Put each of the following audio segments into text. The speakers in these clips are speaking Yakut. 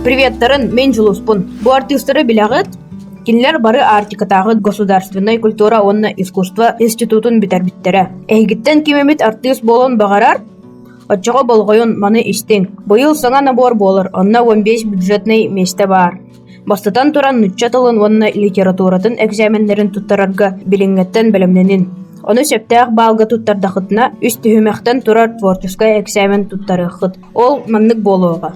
Приветтарын, мин Дьулуспун. Бу артыыстары билэҕит? Кинилэр бары Арктикатааҕы государственнай культура уонна искусство институтун бүтэрбиттэрэ. Эһигиттэн ким эмит артыыс буолуон баҕарар? Оччоҕо болҕойун, маны истиҥ. Быйыл саҥа набор буолар, онно 15 бюджетнай миэстэ баар. Бастатан туран, нуучча тылын уонна литературатын экзаменнарын туттарарга билиҥҥэттэн бэлэмнэнин. Ону сөптөөх баалга туттардаххытына, үс түһүмэхтэн турар творческай экзамен туттарыаххыт. Ол маннык буолуоҕа.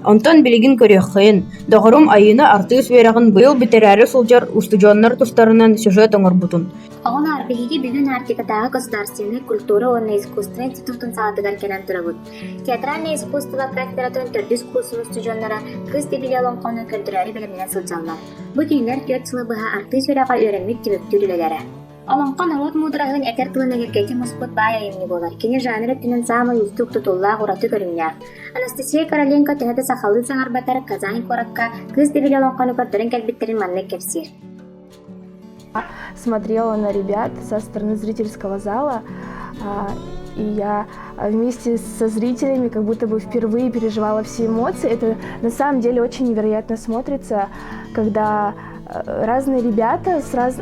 Онтон билигин көрүөххэйин, доҕорум Айыына артыыс үөрэҕин быйыл бүтэрээри сылдьар устудьуоннар тустарынан сюжет оҥорбутун. Оҕолоор, биһиги бүгүн Арктикатааҕы государственнай культура уонна искусство институтун саалатыгар кэлэн турабыт. Театральное искусство кафедратын төрдүс курсун устудьуоннара Кыыс Дэбилэ олоҥхону көрдөрөөрү бэлэмнэнэ сылдьаллар. Бу кинилэр түөрт сылы быһа артыыс үөрэҕэ үөрэммит түмүктүүр үлэлэрэ. Олоҥхо норуот муудараһын этэр тылын эгэлгэтин муспут баай айымньы буолар. Кини жанр өттүнэн саамай уустук тутуллаах ураты көрүҥнээх. Анастасия Короленко төһө да сахалыы саҥарбатар, Казань куоракка Кыыс Дэбилэ олоҥхону көрдөрөн кэлбиттэрин маннык кэпсиир. Смотрела на ребят со стороны зрительского зала, и я вместе со зрителями как будто бы впервые переживала все эмоции. Это на самом деле очень невероятно смотрится, когда разные ребята, с раз,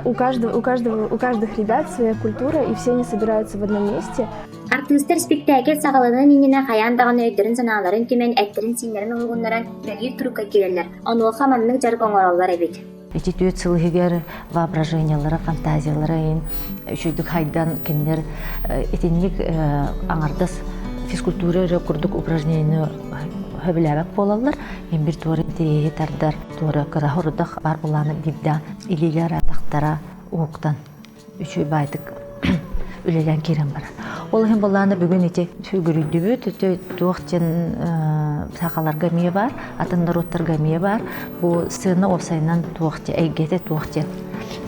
у, каждого, у, каждого, у каждых ребят своя культура, и все они собираются в одном месте. Артыыстар спектакль саҕаланыан иннинэ хайаан даҕаны өйдөрүн-санааларын түмэн, эттэрин-сииннэрин уһугуннаран үлэлиир турукка киирэллэр. Онуоха маннык дьарык оҥороллор эбит. Ити түөрт сыл иһигэр воображениелара, фантазиялара иһин үчүгдүк хайдан кинилэр итинник аҥардас физкультура эрэ курдук упражнениены сөбүлээбэт буолаллар. Ин бир туора интэриэһи тардар, туора кыра хорудах бар булааны биирдэ илиилэр атахтара уһуктан үчүгэй баайдык үлэлээн киирэн барар. Ол иһин былаана бүгүн ити сүгүрүйдүбүт, ити туох диэн сахаларга эмиэ баар, атын норуоттарга эмиэ баар. Бу сцена уопсайынан туох диэн эйгэтэ туох диэн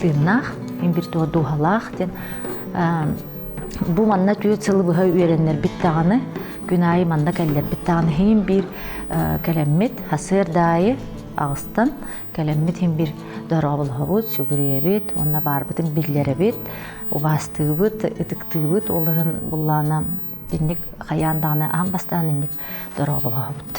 тыыннаах, биир туох дууһалаах диэн бу манна түөрт сылы быһа үөрэннэрбит даҕаны, күн аайы манна кэллэрбит даҕаны иһин биир кэлэммит сарсыарда аайы аҕыстан Кэлэммит иһин биир дорооболоһобут, сүгүрүйэбит уонна баарбытын биллэрэбит, убаастыыбыт, ытыктыыбыт. Ол иһин буллаана инник хайаан даҕаны аан бастаан инник дорооболоһобут.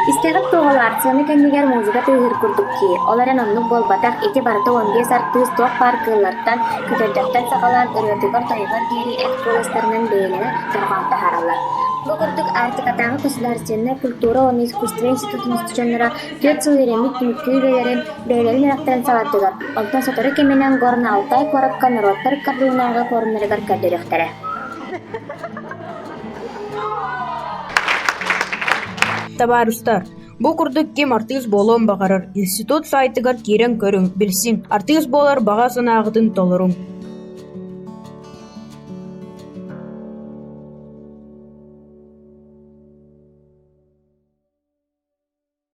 Истэҕит туоһулаар, сыана кэннигэр музыка тыаһыыр курдук дии. Ол эрэн оннук буолбатах, ити барыта 15 артыыс туох баар кыыллартан, көтөрдөртөн саҕалаан ырыатыгар-тойугар диэри эт куоластарынан бэйэлэрэ дорҕоон таһаараллар. Бу курдук Арктикатааҕы государственнай культура уонна искусство институтун устудьуоннара түөрт сыл үөрэммит түмүктүүр үлэлэрин бэйэлэрин үөрэхтэрин салайдылар, онтон сотору кэминэн Горно-Алтай куоракка норуоттар ыккардыларынааҕы форумнарыгар көрдөрүөхтэрэ. Табаарыстар, бу курдук ким артыыс буолуон баҕарар, институт сайтыгар киирэн көрүҥ, билсиҥ, артыыс буолар баҕа санааҕытын толоруҥ.